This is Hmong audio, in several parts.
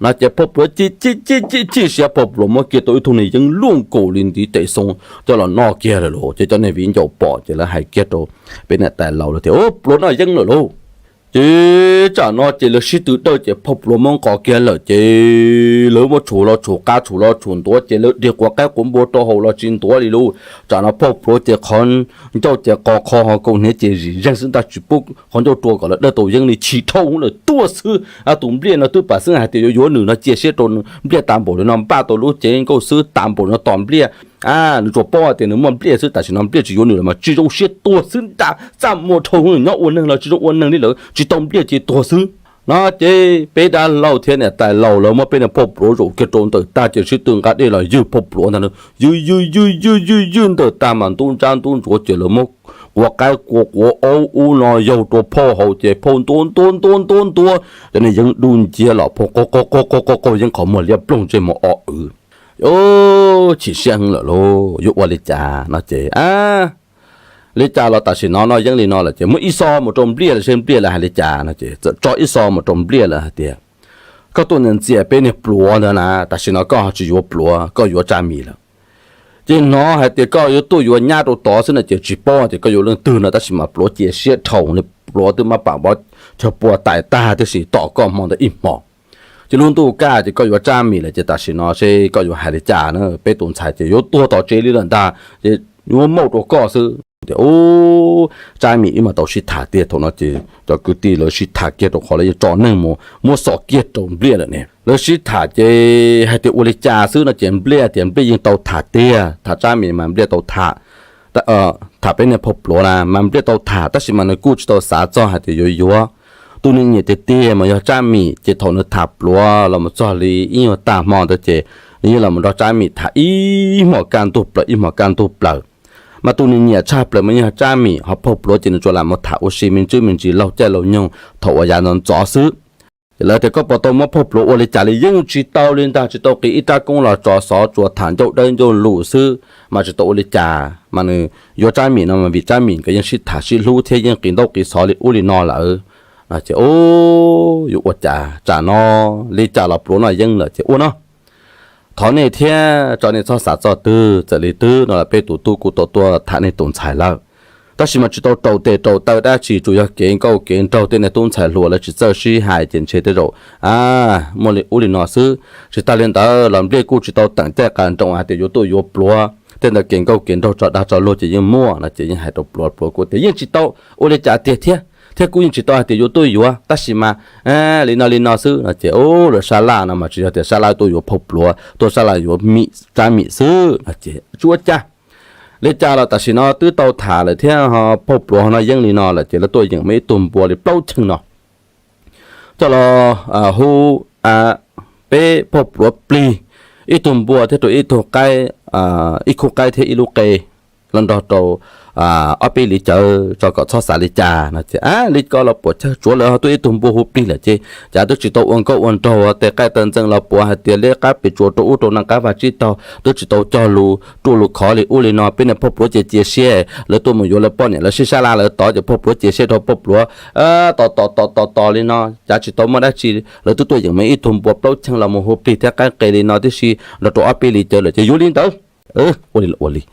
No ces phauj pluav ci ci ci ci ci siab, phauj pluav muab kiag tau ib tug niag yeeb luaj nkaus li ntiv tes xoo coj los noj kiag lawm lauj. Ces cov niag viv ncaus pom ces lawv hais kiag rau peb niam tais laus lawv tias, Ub, pluav noj yeeb lawm lauj. Ces tsam no ces lawv sib tw dawj ces phauj pluav muab nqos kiag lawm ces lawv muab tshum los tshum qab tshum los tshum ntuav ces lawv dhia quav qaib quav npua rau haus los tsis ntuav li lauj. Tsam no phauj pluav ces qhov ncauj ces qos qho ho kaus hniav ces zim zeeg xwb ntag, tsis pub qhov ncauj rua kom lawv dawj tau yeeb li, chim dhau hwv lawm tuag xwb. Tus npliaj no twb pam xeeb hais tias yuav yuav nws no, cia siab rau npliaj tas npaum li no, npaj tau lub cev nkauj xwb tas npaum li no tos npliaj. Nws tsuas paub hais tias nws muaj npliaj xwb, tam sim no npliaj tsis yuav nws los mas tsis zoo siab tuag xwb ntag, txaj muag dhau hwv, nyob ua neeg los tsis zoo ua neeg li lawm, tsis tau npliaj ces tuag xwb. No ces peb dab laug thiab niam tais laus lawv muab peb niag phauj pluav zaum kiag rau ntawm tag ces sib tw nqa dej los ywg phauj pluav ntag, ywg ywg ywg ywg ywg ywg ntawm tag mas ntub ntsab ntub ntsuav ces lawv muab quav qaib quav quav aub ub no yaug rau phauj haus ces phauj ntuav ntuav ntuav ntuav ntuav, cov niag yeeb dub nciab los phauj qaug qaug qaug qaug qaug yeeb qhov muag liab ploog ntsej muag o wv. Chim siab heev lawm lauj, yuav ua li cas no ces, Li cas los tam sim no noj yeeb li no lawm ces muab ib xo mus rau npliaj lawm seb npliaj lawv hais li cas no ces txawm tso ib xo mus rau npliaj lawm hais tias, Koj tuaj ntxias peb niag pluav ntawd na, tam sim no koj ho tsis yuav pluav, koj yuav Tsab Mim lawm. Ces hnov hais tias koj yuav tuaj yuav nyab rau tod xwb no ces tsis paub tias koj yuav leej twg no, tab sis mas pluav cia siab dhau li, pluav twb mab pam pob chaw pua tais tag tib si tos koj hmo ntawd ib hmo. Ces lub ntuj kaj ces koj yuav Tsab Mim lawm ces tam sim no seb koj yuav hais li cas na, peb tus ntxhais ces yuav tuag tom tsev li lawm ntag, ces yuav muab rau koj xwb. Tias, Ub, Tsab Mim wb mas tau sib tham tiag. Thaum no ces cov kwv tij lawv sib tham kiag rau qhov lawv yeej tso neeg mus muab xov kiag rau npliaj lawm ne. Lawv sib tham ces hais tias ua li cas xwb no ces npliaj tias npliaj yeej tau tham tiag, tham Tsab Mim mas npliaj tau tham, tham peb niag phauj pluav na mas npliaj tau tham, tab sis mas nws kuj tsis tau xav txog hais tias yuav yuav. Tus nws nyiam tiag tiag mas yog Tsab Mim, ces thaum nws tham pluav los mus txog li ib nyuag tag hmo ntawd ces nws yeej los mus nrog Tsab Mim tham ib hmos kaj ntug plaws ib hmos kaj ntug plaws. Mas tus nws nyiam tshaj plaws mas yog Tsab Mim, ho phauj pluav ces nws tsuas lam mus tham ua si me ntsis me ntsis laug caij laug nyoog thaum uas yav ntxov ntxov xwb. Ces lawv tias koj puas tau muab phauj pluav ua li cas li, yeej tsis tau li ntag, tsis tau qiv ib rab koob los tso xov, tsuas tham ncauj dawb ncauj lus xwb, mas tsis tau ua li cas. Mas nws yuav Tsab Mim no mas vim Tsab Mim nkawd yeej sib tham sib hlub thiab yeej qiv ntaub qiv xov li ub li no lawm. No ces, Ub, yuav ua cas, tsam no li cas los pluav noj yeeb lawm ces ua no, thov nej thiab tso nej txhob xav txog twg, txawm li twg no los peb tus tub kuj tau tuaj tham nej tus ntxhais lawm. Tab sis mas tsis tau raus tes raus taw dab tsi, tsuas yog kev nkauj kev nraug tej niag tub ntxhais hluas lawv tsis txawj sib hais ces ntshe tej zaum muaj li ub li no xwb. Tsis tas li ntawd los npliaj kuj tsis tau teem caij qas nroos hais tias yuav tuaj yuav pluav, tej ntawd kev nkauj kev nraug tso dag tso luag ces yeej muaj no ces yeej hais rau pluav, pluav kuj tias yeej tsis tau ua li cas tiag thiab, thiab kuj yeej tsis tau hais tias yuav tuaj yuav, tab sis mas li no li no xwb no ces, Ub, lawv sab laj no mas tsis yog tias sab laj tuaj yuav phauj pluav, tuaj sab laj yuav Mim, Tsab Mim xwb no ces tsis ua cas. Li cas los tam sim no twb tau tham lawm thiab ho phauj pluav ho noj yeeb li no lawm ces lawv tuaj yeem muaj ib tug npua li plaub cheej no coj los hu peb phauj pluav plig, ib tug npua thiab rau ib tug qaib, ib khub qaib thiab ib lub qe los nrog rau ob peb li cawv tso kom txhob xav li cas no ces, Ab, li ko los puas chawj, tsuav lawv ho tuaj ib tug npua hu plig lawm ces cas twb tsis tau ua nkauj ua nraug, tes qaij taw ntxeev los puav hais tias liab qab pes tsuas rau ub rau no qab vaj tsib taug, twb tsis tau cog lus ruaj lus khov li ub li no, peb niag phauj pluav ces cia siab, lawv tuaj mus yuav lawv poj niam lawv sib sab laj lawv tod ces phauj pluav cia siab rau phauj pluav tos tos tos tos tos li no, cas tsis tau muaj dab tsi, lawv twb tuaj yeem muaj ib tug npua plaub cheej los mus hu plig thiab qaib qe li no tib si nrog rau ob peb li cawv lawm ces yuav li ntawd. Ua li ua li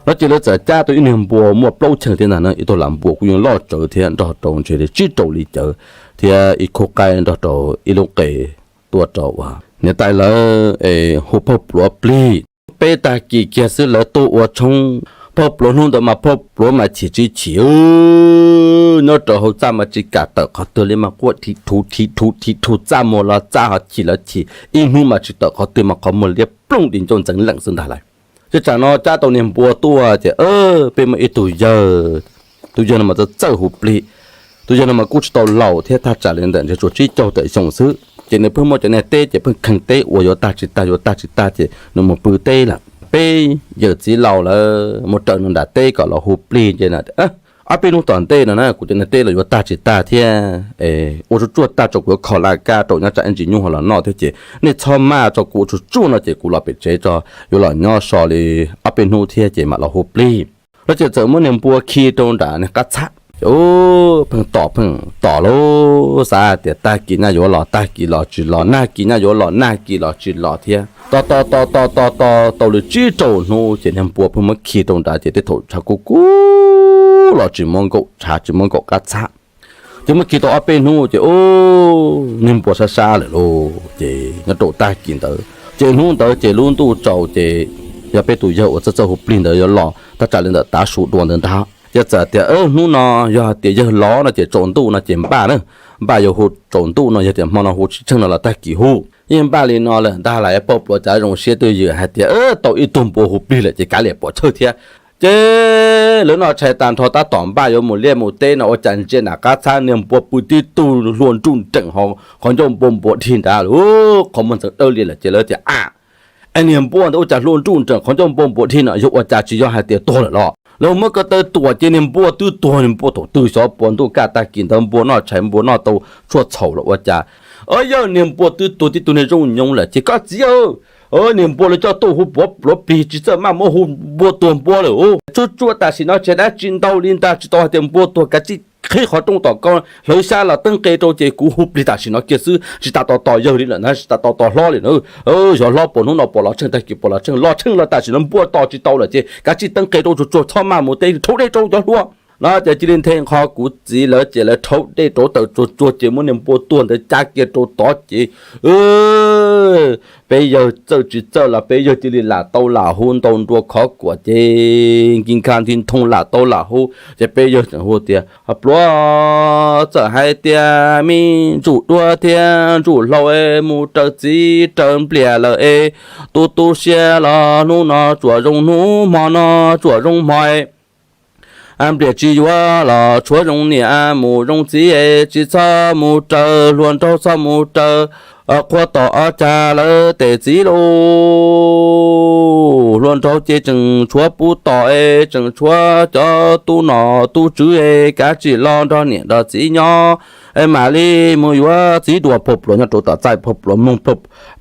no ces lawv txawm cab tau ib niag npua muaj plaub cheej thiab ntag na, ib tug lam npua kuj yeej loj tsawv thiab nrog rau ntshe li tsib rau li cawv thiab ib khub qaib nrog rau ib lub qe tuaj rau uas niam tais lawv hu phauj pluav plig. Peb tag kis kiag xwb lawv tuaj ua tshoob, phauj pluav hnub ntawd mas phauj pluav mas chim tsis chim, nyob rau hauv txaj mas tsis kam tawm qhov twg li mas quaj thim thuv thim thuv thim thuv, txaj muag los txaj ho chim los chim, ib hnub mas tsis tawm qhov twg mas qhov muag liab ploog di ncauj ntxeev leem xwb ntag lauj. Ces tsam no cab tau niag npua tuaj ces peb muaj ib tug yawg, tus yawg no mas txawj txawj hu plig, tus yawg no mas kuj tsis tau laus thiab, thaj tsam li ntawm ntshe tsuas tsib caug tawm xyoo xwb ces nws pheej muaj cov niag teb ces pheej kheej teb ua yuav tag tsis tag yuav tag tsis tag ces nws mus pw teb lawm. Peb yawm txiv laus lawv mus raws nws nram teb kom los hu plig ces ob peb hnub tom ntej no na kuv cov niag teb los yuav tag tsis tag thiab, ua tsuj tsuaj tag tso kuv yuav kho laj kab rau nyob tsam ib ntsis nyuj ho los noj thiab ces nej txhob maj tso kuv ua tsuj tsuaj no ces kuv los pem tsev tso, yuav los nyob so li ob peb hnub thiab ces mam los hu plig. No ces txawm muab niag npua khi rau nram niag qab txhab. Ces ub, pheej tom pheej tom lauj, xav tias tag kis nyaj yuav los tag kis los tsis los, nag kis nyaj yuav los nag kis los tsis los thiab. Tos tos tos tos tos tos tau li tsib rau hnub ces niag npua pheej muab khi rau nrad ces tej thaum tshav kub kub los tsis muaj nkaum tshav tsis muaj nkaum qab txhab. Ces muab khi tau ob peb hnub ces ub, niag npua sab sab lawm lauj. Ces nyob rau tag kis ntawd ces hnub ntawd ces lub ntuj tsaus ces yog peb tus yawg uas txawj txawj hu plig ntawd yuav los thaj tsam li ntawm tav su dua ntawd ntag. Ces txawm tias hnub no yog hais tias yawg los no ces tsaus ntuj no ces npaj na, npaj yuav hu tsaus ntuj no, yog tias hmo no hu tsis tsheej no los tag kis hu. Yeej npaj li no lawm ntag los pog pluav cav zoo siab twj ywm hais tias tau ib tug npua hu plig lawm ces kav liam pov chawj thiab. Ces lawv noj tshais tag nrho tab tom npaj yuav mus liaj mus teb no ua cas ntsia nram qab txhab niag npua pw tib tug hlua nruj nreem ho qhov ncauj npau npua dhig nrad lawm, qhov muag ntxeev dawb li lawm ces lawv tias a, es niag npua ntawd ua cas hlua nruj nreem qhov ncauj npau npua dhig no yog ua cas tsis yog hais tias tuag lawm los? Lawv muab ko taw tuam ces niag npua twb tuag, niag npua thaum twg xyov puas ntuj kaj tag kis ntawd npua noj tshais npua noj tau tshuaj txhaum los ua cas. Yog niag npua twb tuag tib tug niag zoo nyoos lawm ces koj txiv, niag npua lawv coj tuaj hu puav pluav plig tsis txawj maj muab hu npua tuag npua lawm. Tsuag tsuag tam sim no tsis dab tsi ntau li ntag, tsis tau hais tias npua tuag, kav tsij qhib qhov rooj tom ko hlawv xyab los teeb qe rau ces kuv hu plig tam sim no kiag xwb, tsis tas tos tos yawg li lawm na, tsis tas tos tos hlob li na. Xyov hlob puas hnub no puas los tsheej, tag kis puas los tsheej, los tsheej los tam sim no npua tos tsis tau lawm ces kav tsij teeb qe rau tsuag tsuag, txhob maj mus teb, rhaub dej rau cov hluas. No ces cia li nthe nqho kuv txiv lawv ces lawv rhaub dej rau tawm tsuag tsuag ces muab niag npua tuag ntawd cab kiag rau tod ces peb yawg txawj tsis txawj los peb yawg cia li lam tau lam hu ntau nrua khov kuam ces nkis nkha nti nthooj lam tau lam hu. Ces peb yawg tseem hu tias, pluav, txawm hais tias me ntsuj duab thiab ntsuj hlauv es mus raws txiv raws npliam lawm es tu tu siab los hnub no tsuam zoo hnub, hmo no tsuam zoo hmo. Npliam tsis yuav los tshuav zoo niam mus zoo txiv es tsis txhob mus raws hluas nraug, txhob mus raws qhua tom ob cag lawv tes txiv lauj. Hluas nraug ces tseem tshuav puv tom es tseem tshuav cov tub nom tub tswv es kav tsij los nrog niam nrog txiv nyob es mam li mus yuav txiv dua. Pog pluav nyob rau tom txaj, pog pluav mloog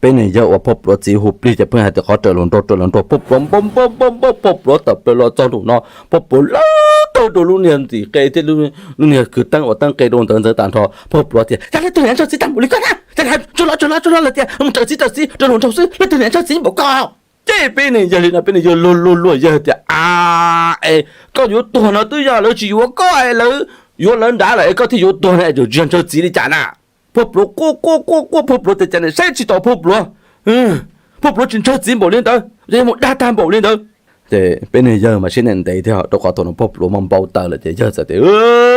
peb niag yawg uas pog pluav txiv hu plig ces pheej hais tias qhov raws hluas nraug raws hluas nraug, pog pluav npau npau npau npau, pog pluav tawm plaws los txog nraum no, pog pluav lawv taw rau lub niag ntxim qe thiab lub niag kwv teeb uas teeb qe rau ntawd ntxeev tag nrho. Pog pluav tias, cas leej twg niam ntshaw txiv tag npaum li koj na, cas hais tsuag los tsuag los tsuag los lawm tias mus raws txiv raws txiv raws hluas nraug xwb, leej twg niam ntshaw txiv npaum koj. Ces peb niag yawg li no, peb niag yawg luag luag yawg tias, a, es koj yuav tuag no twb yog lawv tsis yuav koj es lawv yuav lawv nrad lawm es koj thiaj yuav tuag no es tsis ntshaw txiv li cas na? Pog pluav quaj quaj quaj quaj, pog pluav tias cas niam saib tsis taus pog pluav, pog pluav tsis ntshaw txiv npaum li ntawd, yog mus dag tag npaum li ntawd. Ces peb niag yawg mas siab ntev ntev thiab rau qhov thaum no pog pluav mas npau taws lawm ces yawg txawm tias,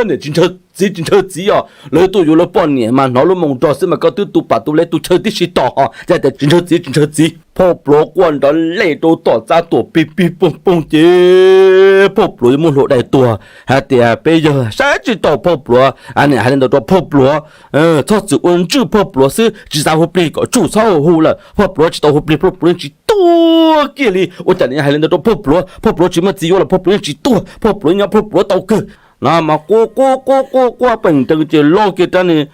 niam tsis ntshaw txiv tsis ntshaw txiv os, lawv tuaj yuav lawv poj niam mas hnov lub moo nrog xwb mas koj twb tu pam tu lej tu chaw tib si tos, cas tias tsis ntshaw txiv tsis ntshaw txiv. Pog pluav quaj nrov lej rau tom txaj tuam pig pig poog poog ces pog pluav yuav muab hlua dai tuag. Hais tias peb yawg saib tsis taus pog pluav, niam hais li ntawd rau pog pluav, txhob txwm ua ntswj pog pluav xwb, tsis xav hu plig kom tsum txhob hu lawm, pog pluav tsis tau hu plig pog pluav yeej tsis tuag kiag li. Ua cas niam hais li ntawd rau pog pluav, pog pluav tsis muaj txiv yuav los pog pluav yeej tsis tuag, pog pluav nyob pog pluav tau kawg. No mas quaj quaj quaj quaj quaj peem nrees ces loj kiag rab niag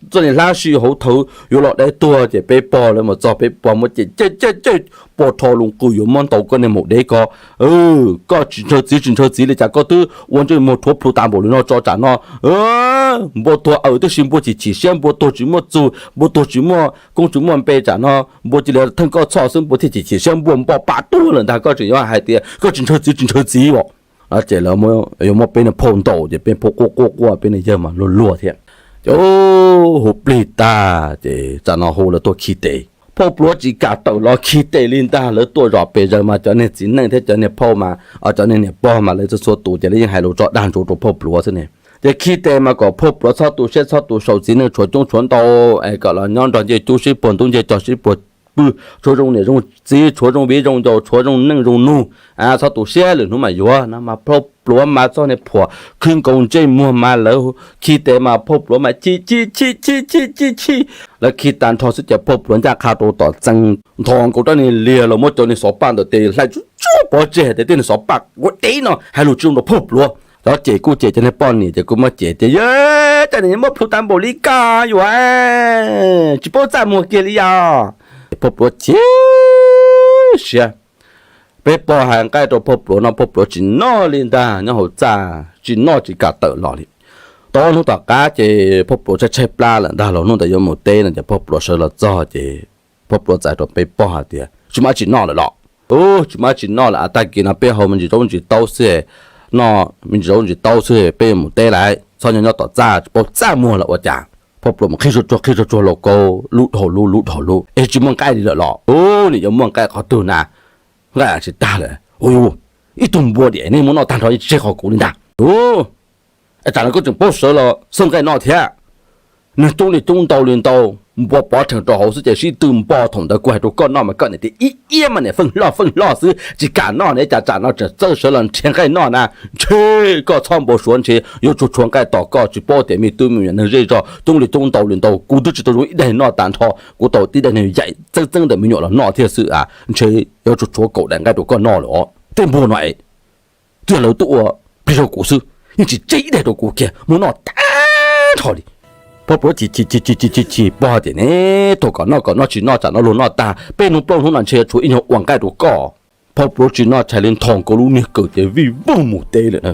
txoj niag hlab sij hauv thawv yuav los dai tuag ces peb pog lawv mus txog peb pog muab cem cem cem cem, pog rho loo qws yuav muab ntaus koj niag maum dev ko. Koj tsis ntshaw txiv tsis ntshaw txiv li cas koj twb ua ntsej muag rhuav plhu tas npaum li no tso tsam no npua tuag aws tib si npua chim chim siab, npua tuag tsis muaj txuj, npua tuag tsis muaj koob tsis muaj npe tsam no npua cia li theej koj txhoj xwb npua thiaj chim chim siab npua npo pa tuag lawm ntag, koj tseem yuav hais tias koj tsis ntshaw txiv tsis ntshaw txiv os. Ces lawv yuav muab peb niag phauj ntaus ces peb phauj quaj quaj quaj peb niag yawg mas luag luag thiab. Ces hu plig tag ces tsam no hu lawv tuaj khi tes, phauj pluav tsis kam tawm los khi tes li ntag, lawv tuaj zom pes zaws mas cov niag txiv neej thiab cov niag phauj mas, cov niag niam pog mas lawv txhua txhua tus ces lawv yeej hais lus tso dag ntsuav rau phauj pluav xwb ne. Ces khi tes mas kom phauj pluav txhob tu siab txhob tu saum txiv neej tshuav coob tshuav ntau, es kom los nyob nrog ncej cub sib puag ntub ncej cog sib puag pw, tshuav zoo niam zoo txiv tshuav zoo viv zoo ncaus tshuav zoo neej zoo nug, txhob tu siab lwm hnub mas yuav no mas phauj pluav mas txog niag phuam khwb nkaus ntsej muag mas lawv khi tes mas phauj pluav mas chim chim chim chim chim chim chim. Lawv khi tag nrho xwb ces phauj pluav ncaj qha rau tom txee, nthos nkaus rab niag liag los muab cov niag xov paj ntawm tes hlais tsuag tsuag pov tseg hais tias tej niag xov paj ua dev no hais lus tsis zoo rau phauj pluav. Cov cem kuj cem cov niag poj niam ces kuj muab cem tias, yog cas niam muab plhu tas npaum li koj yuav tsis paub txaj muag kiag li yog. Phauj pluav chim siab. Peb pog hais nqaij rau phauj pluav no phauj pluav tsis noj li ntag, nyob hauv txaj tsis noj tsis kam tawm los li. Tau hnub tom qab ces Phauj Pluav tshaib tshaib plab lawm ntag los hnub ntawd yuav mus teb no ces Phauj Pluav sawv los txog ces Phauj Pluav txais rau peb pog hais tias, Tsis muaj dab tsi noj lawm los? Ub, tsis muaj dab tsi noj lawm, a, tag kis no peb haus me ntsis zaub ntsis taub xwb, noj me ntsis zaub ntsis taub xwb, peb yuav mus teb lawm, txhob nyob nyob tom txaj, tsis paub txaj muag lawm ua cas. Phauj Pluav mus qhib zuag tsuag qhib zuag tsuag lauj kaub, lub dhau lub lub dhau lub, Es tsis muaj nqaij li lawm los? Ub, nim yuav muaj nqaij qhov twg na, nqaij tsis tag lawm. Ub, ib tug npua diam nej muab noj tag nrho yeej tsis tseg qhov kuv li ntag. Ub, es tsam no koj tseem paub sawv los xauj nqaij noj thiab. Neeg tub li tub ntau li ntau, npua pov rhees rau hauv xwb ces sib tw npo. Thaum ntawd kuv hais rau koj noj mas koj niam tias ib iab mas niam feej hlo feej hlo xwb tsis kam noj ne, cas tsam no tseem txawj sawv los nrhiav nqaij noj na. Ntshe koj txhob npau suav, ntshe yuav tshuav tshuav nqaij tos koj, tsis paub tias me tub me nyuam neeg zej zog tub li tub ntau li ntau, kuv twb tsis tau zoo ib daig noj tag nrho, kuv tau tib daim niag yaim txeeb txeeb ntawm me nyuam los noj thiab xwb a, ntshe yuav tshuav tshuav kaum daim nqaij rau koj noj lawm os. Tej npua no es twb yog lawv tuaj ua plig rau kuv xwb, yeej tsis tseg ib daim rau kuv kiag, muab noj tag nrho li. Phauj Pluav chim chim chim chim chim chim chim, pog tias ne, thaum kom noj kom noj tsis noj, tsam no luag noj tag peb hnub plaub hnub no ntshe yuav tshuav ib nyuag uas nqaij rau koj. Phauj Pluav tsis noj tshais li nthos nkaus lub niag kawm ces vij voog mus teb lawm na.